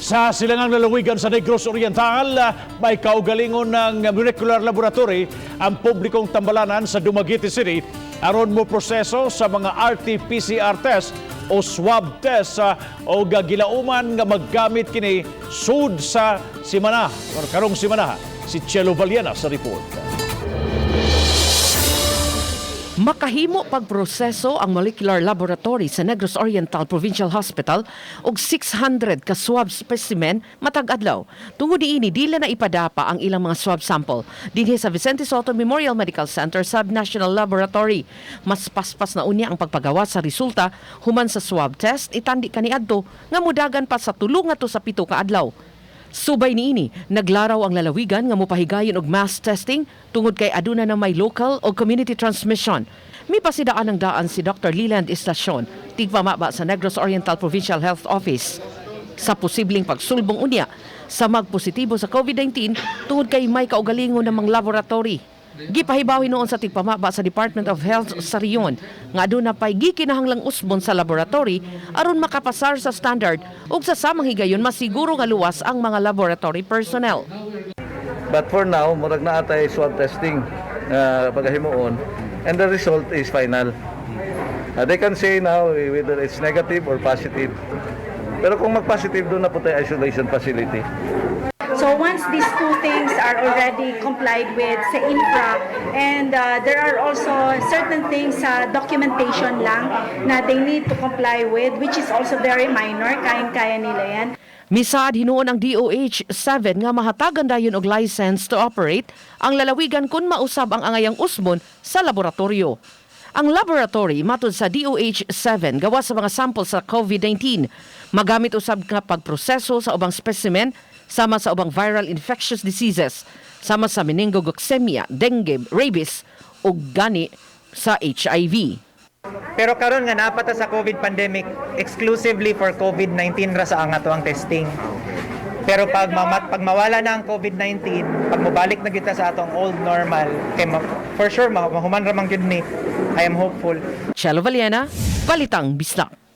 Sa silangang lalawigan sa Negros Oriental, may kaugalingon ng molecular laboratory ang publikong tambalanan sa Dumaguete City aron mo proseso sa mga RT-PCR test o swab test o gilauman nga maggamit kini sud sa simana or karong simana. Si Chelo Valiana sa report. Makahimo pagproseso ang molecular laboratory sa Negros Oriental Provincial Hospital og 600 ka swab specimen matag adlaw. Tungod niini, dili na ipadapa ang ilang mga swab sample dinhi sa Vicente Sotto Memorial Medical Center Subnational Laboratory. Mas paspas na unya ang pagpagawa sa resulta human sa swab test itandi kaniadto nga mudagan pa sa 3 ngadto sa 7 ka adlaw. Subay niini, naglaraw ang lalawigan nga mopahigayon og mass testing tungod kay aduna na may local o community transmission. Mipasidaan ang daan si Dr. Leland Estacion, tigpamaba sa Negros Oriental Provincial Health Office, sa posibleng pagsulbong unya sa magpositibo sa COVID-19 tungod kay may kaugalingon namang laboratory. Gipahibaw hinuon sa tigpamaba sa Department of Health sa rehiyon nga aduna pay gikinahanglang usbon sa laboratory aron makapasar sa standard ug sa samang higayon masiguro nga luwas ang mga laboratory personnel. But for now, murag naa tay swab testing na pagahimuon and the result is final. They can say now whether it's negative or positive. Pero kung mag-positive, doon na po tayo isolation facility. So once these two things are already complied with sa infra and there are also certain things sa documentation lang na they need to comply with, which is also very minor, kayang-kaya nila yan. Misaad hinuon ang DOH 7 nga mahatagan dayon og license to operate ang lalawigan kung mausab ang angayang usbon sa laboratorio. Ang laboratory, matud sa DOH 7, gawas sa mga sample sa COVID-19, magamit usab nga pagproseso sa ubang specimen sama sa ubang viral infectious diseases sama sa meningococcemia, dengue, rabies ug gani sa HIV. Pero karon nga naa pa ta sa COVID pandemic, exclusively for COVID-19 ra sa ang ato ang testing. Pero pag mawala na ang COVID-19, pag mobalik na kita sa atong old normal, kay for sure mahuman ra man gyud ni. I am hopeful. Chelo Valiena, Balitang Bisdak.